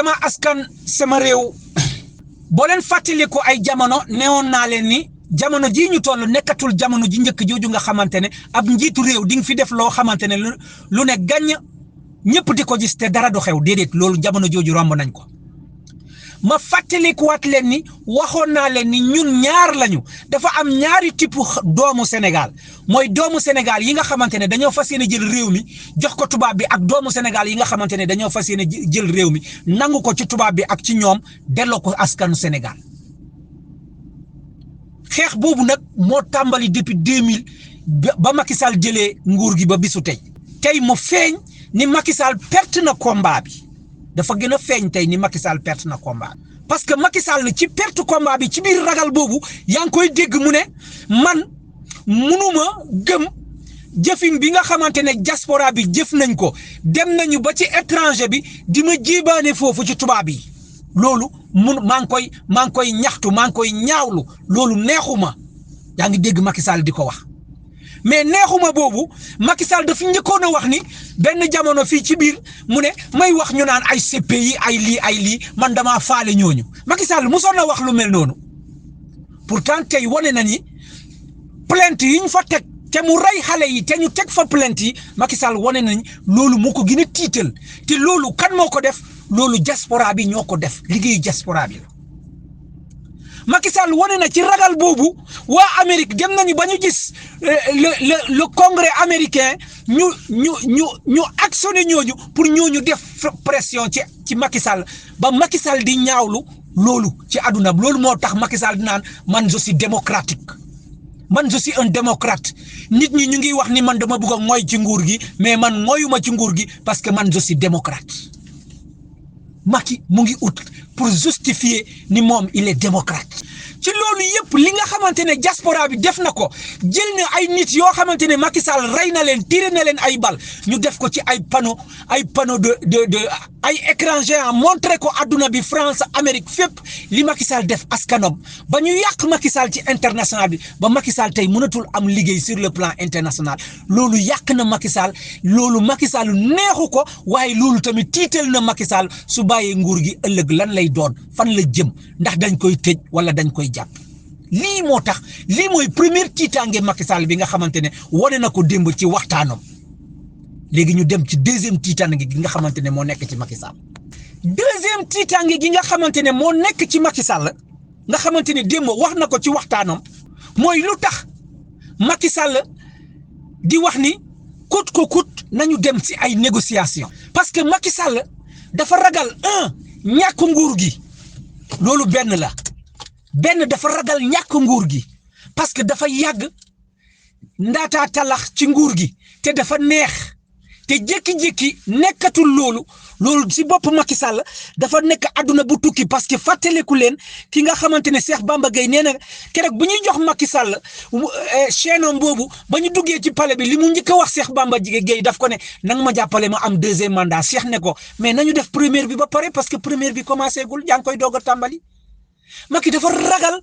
sama askan sama réew boo leen fàttali ko ay jamono newoon naa leen ni jamono jii ñu toll nekkatul jamono ji njëkk jooju nga xamante ne ab njiitu réew di nga fi def loo xamante ne lu ne gàññ ñëpp di ko gis te dara du xew déedéet loolu jamono jooju romb nañ ko. ma fàttalikuwaat leen ni waxoon naa leen ni ñun ñaar lañu dafa am ñaari type doomu Sénégal mooy doomu Sénégal yi nga xamante ne dañoo fas yéene jël réew mi jox ko tubaab bi ak doomu Sénégal yi nga xamante ne dañoo fas yéene jël réew mi nangu ko ci tubaab bi ak ci ñoom delloo ko askanu Sénégal. xeex boobu nag moo tàmbali depuis 2000 ba Macky Sall jëlee nguur gi ba bisu tey mu feeñ ni Macky Sall perte na combat bi. dafa gën a feeñ tey ni Macky Sall perte na combat parce que Macky Sall ci perte combat bi ci biir ragal boobu yaa ngi koy dégg mu ne man munuma gëm jëfin bi nga xamante ne diaspora bi jëf nañ ko dem nañu ba ci étranger bi di ma jébaane foofu ci tubaab yi loolu maa ngi koy ñaxtu maa ngi koy ñaawlu loolu neexuma yaa ngi dégg Macky Sall di ko wax. mais neexuma boobu Macky Sall dafa njëkkoon a wax ni benn jamono fii ci biir mu ne may wax ñu naan ay CPI ay lii man damaa faale ñooñu Macky Sall mosoon na wax lu mel noonu pourtant tey wane na ni plainte yi ñu fa teg te mu rey xale yi te ñu teg fa plainte yi Macky Sall wane nañ loolu moo ko gën a tiital te loolu kan moo ko def loolu diaspora bi ñoo ko def liggéeyu diaspora bi la. Macky Sall wane na ci ragal boobu waa Amérique dem nañu ba ñu gis le congrès américain ñu actionné ñooñu pour ñooñu def pression ci Macky Sall ba Macky Sall di ñaawlu loolu ci àdduna loolu moo tax Macky Sall di naan man je suis démocratique man je suis un démocrate nit ñi ñu ngi wax ni man dama bëgg a mooy ci nguur gi mais man mooyuma ci nguur gi parce que man je suis démocrate Macky mu ngi ut pour justifier ni moom il est démocrate ci loolu yëpp li nga xamante ne diaspora bi def na ko jël na ay nit yoo xamante ne Macky Sall rey na leen tiré na leen ay bal ñu def ko ci ay panneau de ay écran géant montré ko adduna bi France Amérique fépp li Macky Sall def askanom ba ñu yàq Macky Sall ci international bi ba Macky Sall tey mënatul am liggéey sur le plan international loolu yàq na Macky Sall loolu Macky Sall neexu ko waaye loolu tamit tiital na Macky Sall su bàyyee nguur gi ëllëg lan lay doon fan la jëm ndax dañ koy tëj wala dañ koy jàpp lii moo tax lii mooy première tiitaange Macky Sall bi nga xamante ne wane na ko démb ci waxtaanam léegi ñu dem ci deuxième tiitaange gi nga xamante ne moo nekk ci Macky Sall deuxième tiitaange gi nga xamante ne moo nekk ci Macky Sall nga xamante ne démb wax na ko ci waxtaanam mooy lu tax Macky Sall di wax ni coûte que coûte nañu dem ci ay négociation parce que Macky Sall dafa ragal ñàkk nguur gi loolu benn dafa ragal ñàkk nguur gi parce que dafa yàgg ndaataa talax ci nguur gi te dafa neex te jékki-jékki nekkatul loolu si bopp Macky Sall dafa nekk àdduna bu tukki parce que fàttaliku leen ki nga xamante ne Cheikh Bamba Gueye nee na keroog bu ñuy jox Macky Sall chaîne boobu ba ñu duggee ci palais bi li mu njëkk a wax Cheikh Bamba Gueye daf ko ne nanga ma jàppale ma am deuxième mandat Cheikh ne ko mais nañu def première bi ba pare parce que première bi commencé gul yaa ngi koy doog a tàmbali Macky dafa ragal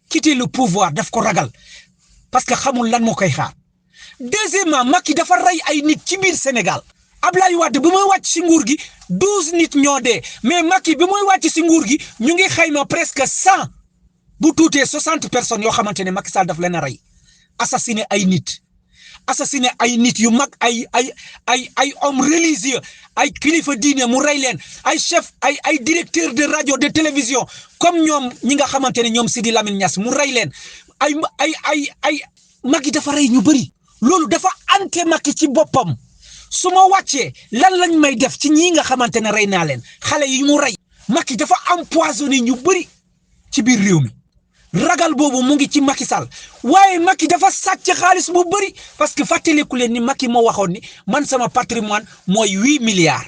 quitter le pouvoir daf ko ragal parce que xamul lan moo koy xaar deuxièmement Macky dafa rey ay nit ci biir Sénégal Ablaye Wade bi muy wàcc si nguur gi 12 nit ñoo dee mais Macky bi muy wàcc si nguur gi ñu ngi xayma presque 100 bu tuutee 60 personnes yoo xamante ne Macky Sall daf leen a rey assassiné ay nit yu mag ay hommes religieux ay kilifa diine mu rey leen ay chef ay directeur de radio de télévision comme ñoom ñi nga xamante ne ñoom Sidi Lamine Niass mu rey leen ay Macky dafa rey ñu bëri loolu dafa ante Macky ci boppam su ma wàccee lan lañ may def ci ñii nga xamante ne rey naa leen xale yi mu rey Macky dafa empoisonné ñu bëri ci biir réew mi ragal boobu mu ngi ci Macky Sall waaye Macky dafa sàcc xaalis bu bëri parce que fàttaliku leen ni Macky moo waxoon ni man sama patrimoine mooy 8 milliards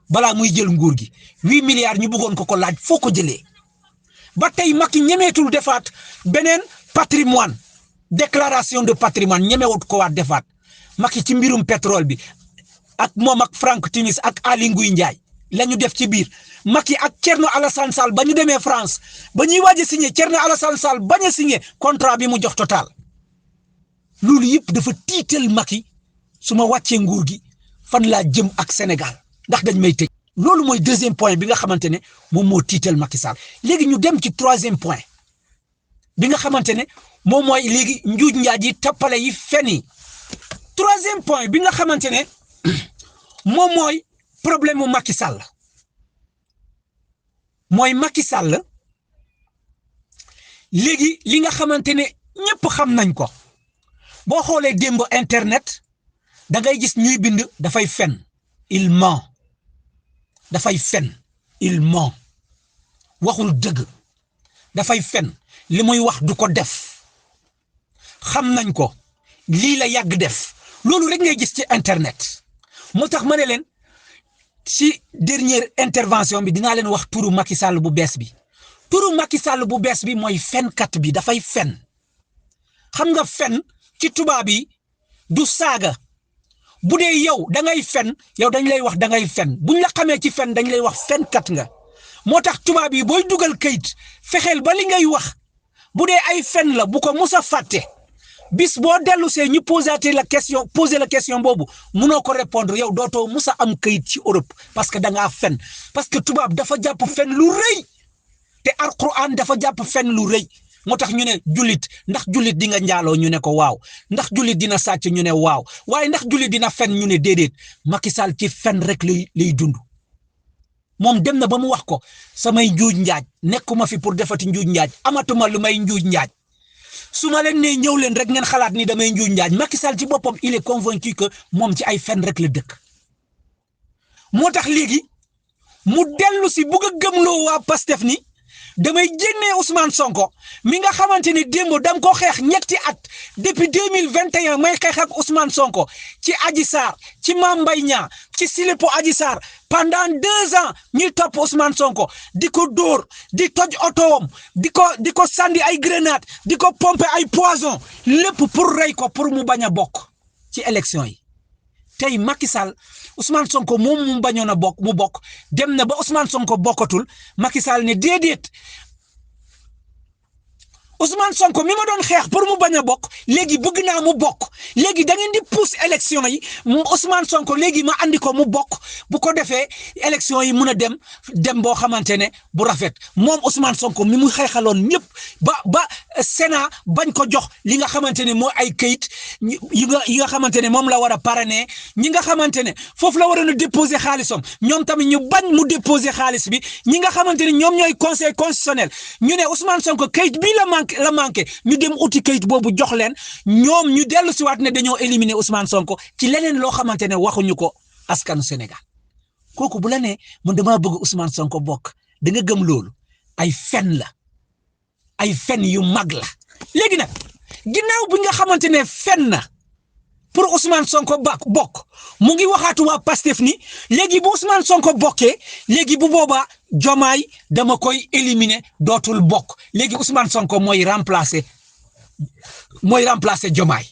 balaa muy jël nguur gi 8 milliards ñu bëggoon ko laaj foo ko jëlee ba tey Macky ñemeetul defaat beneen patrimoine déclaration de patrimoine ñemewut ko waat defaat Macky ci mbirum pétrole bi ak moom ak Franck Timis ak Aly Ngouille Ndiaye la ñu def ci biir Macky ak Thierno Alassane Sall ba ñu demee France ba ñuy waaj a signé Thierno Alassane Sall bañ a signé contrat bi mu jox Total loolu yëpp dafa tiital Macky su ma wàccee nguur gi fan laa jëm ak Sénégal ndax dañ may tëj loolu mooy deuxième point bi nga xamante ne moom moo tiital Macky Sall léegi ñu dem ci troisième point bi nga xamante ne moom mooy léegi njuuj njaaj yi tappale yi fen yi troisième point bi nga xamante ne moom mooy problème mu Macky Sall mooy Macky Sall léegi li nga xamante ne ñëpp xam nañ ko boo xoolee démb internet da ngay gis ñuy bind dafay fen il ment dafay fen il ment waxul dëgg dafay fen li muy wax du ko def xam nañ ko lii la yàgg def loolu rek ngay gis ci internet moo tax ma ne leen ci dernière intervention bi dinaa leen wax turu Macky Sall bu bees bi turu Macky Sall bu bees bi mooy fenkat bi dafay fen xam nga fen ci tubaab yi du saaga bu dee yow da ngay fen yow dañ lay wax da ngay fen buñ la xamee ci fen dañ lay wax fenkat nga moo tax tubaab yi booy dugal kayit fexeel ba li ngay wax bu dee ay fen la bu ko musa fàtte bis boo dellu see ñu poser la question boobu munoo ko répondre yow dootoo musa am kayit ci Europe parce que da ngaa fen parce que tubaab dafa jàpp fen lu rëy te Alquran dafa jàpp fen lu rëy moo tax ñu ne jullit ndax jullit di nga njaaloo ñu ne ko waaw ndax jullit dina sàcc ñu ne waaw waaye ndax jullit dina fen ñu ne déedéet Macky Sall ci fen rek lay dund moom dem na ba mu wax ko samay njuuj njaaj nekkuma fi pour defati njuuj njaaj amatuma lu may njuuj njaaj su ma leen nee ñëw leen rek ngeen xalaat ni damay njuuj njaaj Macky Sall ci boppam il est convaincu que moom ci ay fen rek la dëkk moo tax léegi mu dellu si bugg a gëmloo waa Pastef ni damay génnee Ousmane Sonko mi nga xamante ni démb dam ko xeex ñetti at depuis 2021 may xeex ak Ousmane Sonko ci Adji Sarr ci Mame Mbaye Niang ci silipo Adji Sarr pendant 2 ans ñuy topp Ousmane Sonko di ko dóor di toj otoom di ko sandi ay grenade di ko pomper ay poison lépp pour rey ko pour mu bañ a bokk ci élection yi tey Macky Sall Ousmane Sonko moom mu bañoon a bokk mu bokk dem na ba Ousmane Sonko bokkatul Macky Sall ne déedéet Ousmane Sonko mi ma doon xeex pour mu bañ a bokk léegi bëgg naa mu bokk léegi da ngeen di pousse élection yi mu Ousmane Sonko léegi ma andi ko mu bokk bu ko defee élection yi mun a dem boo xamante ne bu rafet moom Ousmane Sonko mi mu xeexaloon ñëpp ba Sénat bañ ko jox li nga xamante ne moo ay kayit yi nga xamante ne moom la war a parrainer ñi nga xamante ne foofu la waroon a déposer xaalisam ñoom tamit ñu bañ mu déposer xaalis bi ñi nga xamante ne ñoom ñooy conseil constitutionnel ñu ne Ousmane Sonko kayit bii la manqué ñu dem uti kayit boobu jox leen ñoom ñu dellu si waat ne dañoo éliminer Ousmane Sonko ci leneen loo xamante ne waxuñu ko askanu Sénégal kooku bu la ne man damaa bëgg Ousmane Sonko bokk da nga gëm loolu ay fen la ay fen yu mag la léegi nag ginnaaw bi nga xamante ne fen na pour Ousmane Sonko bokk mu ngi waxaatu waa Pastef ni léegi bu Ousmane Sonko bokkee léegi bu boobaa Jomaay dama koy éliminer dootul bokk léegi Ousmane Sonko mooy remplacer Jomaay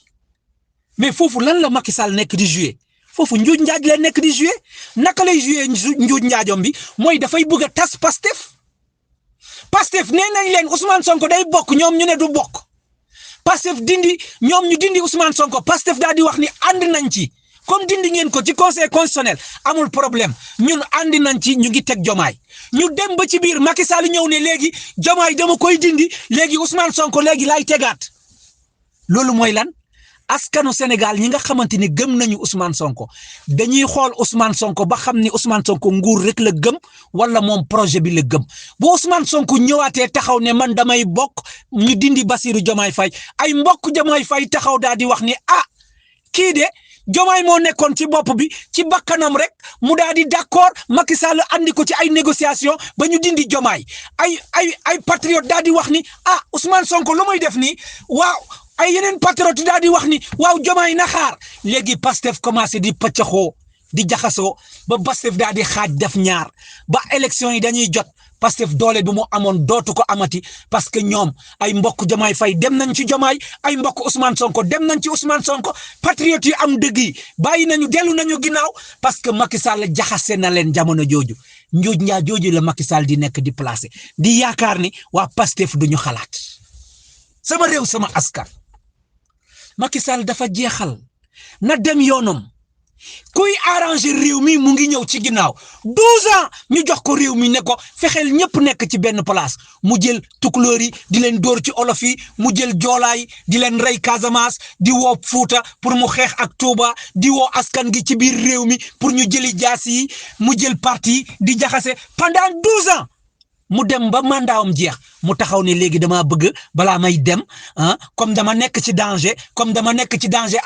mais foofu lan la Macky Sall nekk di jouer foofu njuuj njaaj la nekk di jouer naka lay jouer njuuj njaajom bi mooy dafay bëgg a tas Pastef nee nañ leen Ousmane Sonko day bokk ñoom ñu ne du bokk Pastef ñoom ñu dindi Ousmane Sonko Pastef daal di wax ni ànd nañ ci comme dindi ngeen ko ci conseil constitutionnel amul problème ñun àndi nañ ci ñu ngi teg Jomaay ñu dem ba ci biir Macky Sall ñëw ne léegi Jomaay dama koy dindi léegi Ousmane Sonko léegi laay tegaat loolu mooy lan askanu Sénégal ñi nga xamante ni gëm nañu Ousmane Sonko dañuy xool Ousmane Sonko ba xam ni Ousmane Sonko nguur rek la gëm wala moom projet bi la gëm bu Ousmane Sonko ñëwaatee taxaw ne man damay bokk ñu dindi Bassirou Diomaye Faye ay mbokk Diomaye Faye taxaw daal di wax ni kii de Diomaye moo nekkoon ci bopp bi ci bakkanam rek mu daal di d'accord Macky Sall andi ko ci ay négociation ba ñu dindi Diomaye ay patriote daal di wax ni Ousmane Sonko lu muy def nii waaw ay yeneen patriote daal di wax ni waaw Diomaye na xaar léegi Pastef commencé di pëccaxoo di jaxasoo ba Pastef daal di xaaj def ñaar ba élection yi dañuy jot Pastef doole bi mu amoon dootu ko amati parce que ñoom ay mbokk Diomaye Faye dem nañ ci Diomaye ay mbokk Ousmane Sonko dem nañ ci Ousmane Sonko patriote yi am dëgg yi bàyyi nañu dellu nañu ginnaaw parce que Macky Sall jaxase na leen jamono jooju njuuj njaa jooju la Macky Sall di nekk di placé di yaakaar ni waa Pastef duñu xalaat sama réew sama askan Macky Sall dafa jeexal na dem yoonam kuy arranger réew mi mu ngi ñëw ci ginnaaw 12 ans ñu jox ko réew mi ne ko fexeel ñëpp nekk ci benn place mu jël tukulóor yi di leen dóor ci olof yi mu jël joolaay di leen rey Casamance di woo Fuuta pour mu xeex ak Touba di woo askan gi ci biir réew mi pour ñu jëli jaas yi mu jël parti di jaxase pendant 12 ans mu dem ba mandaawam jeex mu taxaw ne léegi dama bëgg balaa may dem comme dama nekk ci danger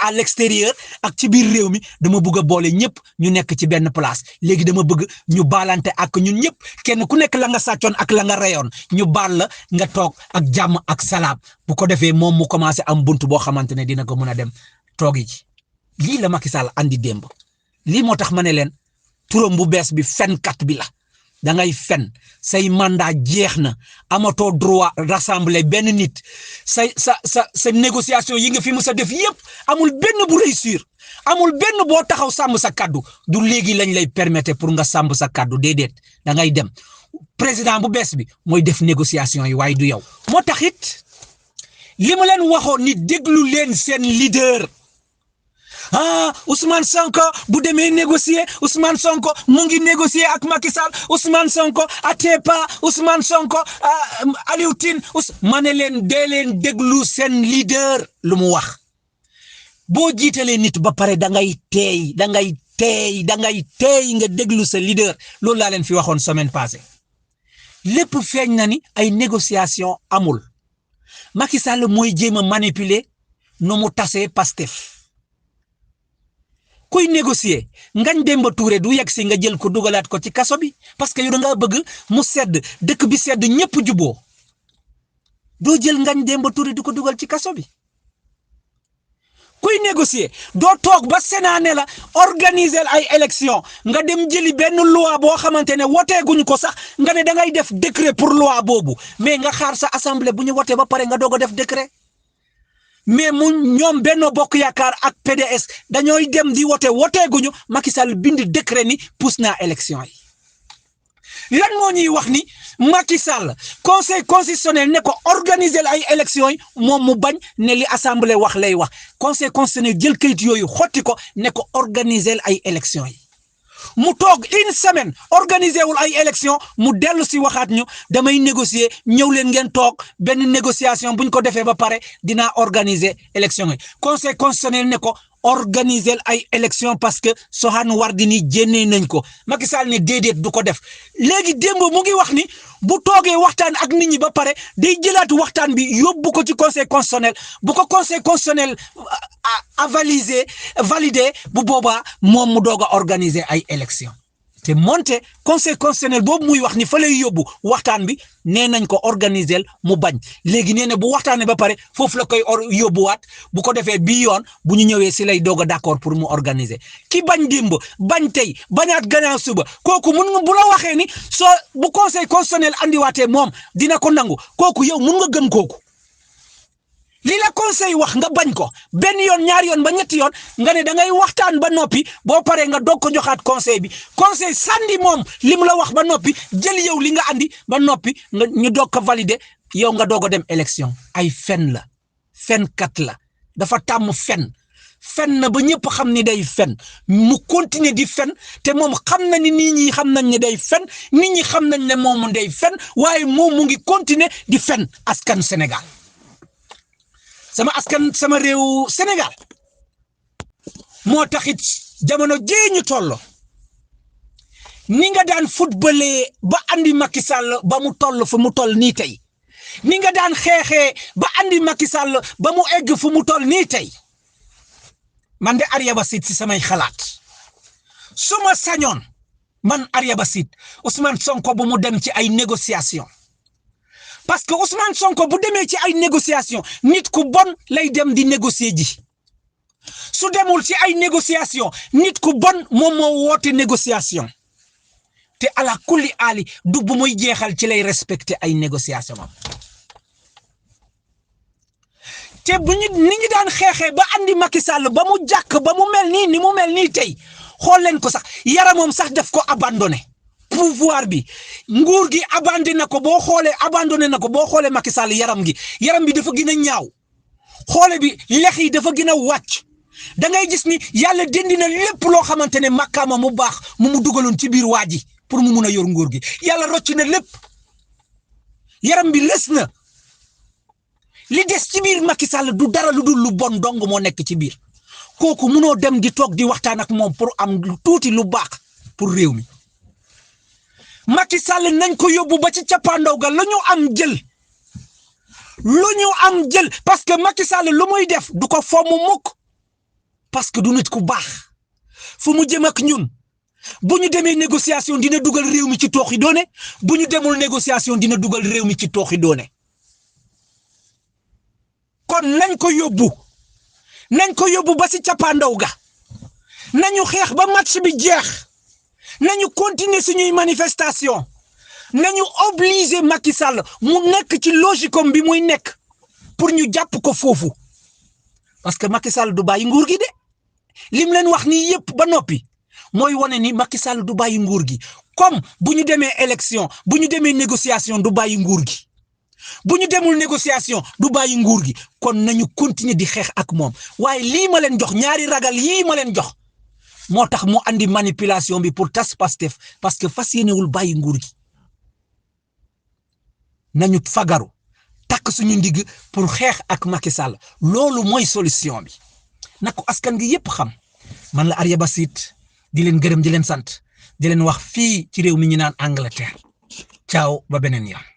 à l'extérieur ak ci biir réew mi dama bëgg a boole ñëpp ñu nekk ci benn place léegi dama bëgg ñu baalante ak ñun ñëpp kenn ku nekk la nga sàccoon ak la nga reyoon ñu baal la nga toog ak jàmm ak salaam bu ko defee moom mu commencé am buntu boo xamante ne dina ko mën a dem toogi ji lii la Macky Sall andi démb lii moo tax ma ne leen turam bu bees bi fenkat bi la da ngay fen say mandat jeex na amatoo droit rassembler benn nit sa négociation yi nga fi musa def yépp amul benn bu réussir amul benn boo taxaw sàmm sa kaddu du léegi lañ lay permettre pour nga sàmm sa kaddu déedéet da ngay dem président bu bees bi mooy def négociation yi waaye du yow moo tax it li ma leen waxoon ni déglu leen seen leader Ousmane Sonko bu demee négocier Ousmane Sonko mu ngi négocier ak Macky Sall Ousmane Sonko Atepa Ousmane Sonko Aliou Tine ma ne leen dee leen déglu seen leader lu mu wax boo jiitalee nit ba pare da ngay teey nga déglu sa leader loolu laa leen fi waxoon semaine passée lépp feeñ na ni ay négociation amul Macky Sall mooy jéem a manipuler nu mu tasee Pastef kuy négocier Ngagne Demba Touré du yegg si nga jël ko dugalaat ko ci kaso bi parce que yow da ngaa bëgg mu sedd dëkk bi sedd ñëpp juboo doo jël Ngagne Demba Touré di ko dugal ci kaso bi kuy négocier doo toog ba Sénat ne la organiser ay élection nga dem jëli benn loi boo xamante ne woteeguñ ko sax nga ne da ngay def décret pour loi boobu mais nga xaar sa assemblée bu ñu wotee ba pare nga doog a def décret mais mu ñoom Benno Bokk Yaakaar ak PDS dañooy dem di woteeguñu Macky Sall bind décret ni pousse naa élection yi lan moo ñuy wax ni Macky Sall conseil constitutionnel ne ko organiser ay élection yi moom mu bañ ne li assemblée wax lay wax conseil constitutionnel jël kayit yooyu xotti ko ne ko organiser ay élection yi mu toog une semaine organiser wul ay élection mu dellu si waxaat ñu damay négocier ñëw leen ngeen toog benn négociation buñ ko defee ba pare dinaa organiser élection yi conseil constitutionnel ne ko organiser ay élection parce que Soham Wardini jénnee nañ ko Macky Sall ne déedéet du ko def léegi démb mu ngi wax ni bu toogee waxtaan ak nit ñi ba pare day jëlaat waxtaan bi yóbbu ko ci conseil constitutionnel bu ko conseil constitutionnel validé bu boobaa moom mu doog a organiser ay élection te moonte conseil constitutionnel boobu muy wax ni fa lay yóbbu waxtaan bi nee nañ ko organiser mu bañ léegi nee na bu waxtaanee ba pare foofu la koy yóbbuwaat bu ko defee bii yoon bu ñu ñëwee si lay doog a d'accord pour mu organiser ki bañ démb bañ tey bañaat gannaaw suba kooku mun nga bu la waxee ni soo bu conseil constitutionnel andiwaatee moom dina ko nangu kooku yow mun nga gëm kooku li la conseil wax nga bañ ko benn yoon ñaari yoon ba ñetti yoon nga ne da ngay waxtaan ba noppi boo paree nga doog ko joxaat conseil bi conseil sandi moom li mu la wax ba noppi jël yow li nga andi ba noppi nga ñu doog ko valider yow nga doog a dem élection ay fen la fenkat la dafa tàmm fen na ba ñëpp xam ni day fen mu continuer di fen te moom xam na ni nit ñi xam nañ ne day fen nit ñi xam nañ ne moom day fen waaye moom mu ngi continuer di fen askan Sénégal sama askan sama réew Sénégal moo taxit jamono jii ñu toll ni nga daan footballé ba andi Macky Sall ba mu toll fu mu toll nii tey ni nga daan xeexee ba andi Macky Sall ba mu egg fu mu toll nii tey man de Arya Basit si samay xalaat suma sañoon man Arya Basit Ousmane Sonko bu mu dem ci ay négociation parce que Ousmane Sonko bu demee ci ay négociation nit ku bon lay dem di négocier ji su demul ci ay négociation nit ku bon moom moo woote négociation te ala kulli ali du bu muy jeexal ci lay respecter ay négociation am te bu ñu ni ñu daan xeexee ba andi Macky Sall ba mu jàkk ba mu mel nii ni mu mel nii tey xool leen ko sax yaramam sax def ko abandonné pouvoir bi nguur gi abandonné na ko boo xoolee Macky Sall yaram bi dafa gën a ñaaw xoole bi lex yi dafa gën a wàcc da ngay gis ni yàlla dendi na lépp loo xamante ne makkaama mu baax mu dugaloon ci biir waa ji pour mu mun a yor nguur gi yàlla rocc na lépp yaram bi lës na li des ci biir Macky Sall du dara lu dul lu bon dong moo nekk ci biir kooku munoo dem di toog di waxtaan ak moom pour am tuuti lu baax pour réew mi Macky Sall nañ ko yóbbu ba ci cappaandaw ga lu ñu am jël parce que Macky Sall lu muy def du ko fomm mukk parce que du nit ku baax fu mu jëm ak ñun bu ñu demee négociation dina dugal réew mi ci tooxi doone bu ñu demul négociation dina dugal réew mi ci tooxi doone kon nañ ko yóbbu ba ci cappaandaw ga nañu xeex ba match bi jeex nañu continuer suñuy manifestation nañu obliger Macky Sall mu nekk ci logique bi muy nekk pour ñu jàpp ko foofu parce que Macky Sall du bàyyi nguur gi de lim leen wax nii yépp ba noppi mooy wane ni Macky Sall du bàyyi nguur gi comme bu ñu demee élection bu ñu demee négociation du bàyyi nguur gi bu ñu demul négociation du bàyyi nguur gi kon nañu continuer di xeex ak moom waaye lii ma leen jox ñaari ragal yii ma leen jox moo tax mu andi manipulation bi pour tas Pastef parce que fas yéenewul bàyyi nguur gi nañu fagaru takk suñu ndig pour xeex ak Macky Sall loolu mooy solution bi na ko askan gi yépp xam man la Arya Ba Sit di leen gërëm di leen sant di leen wax fii ci réew mi ñu naan Angleterre ciao ba beneen yoon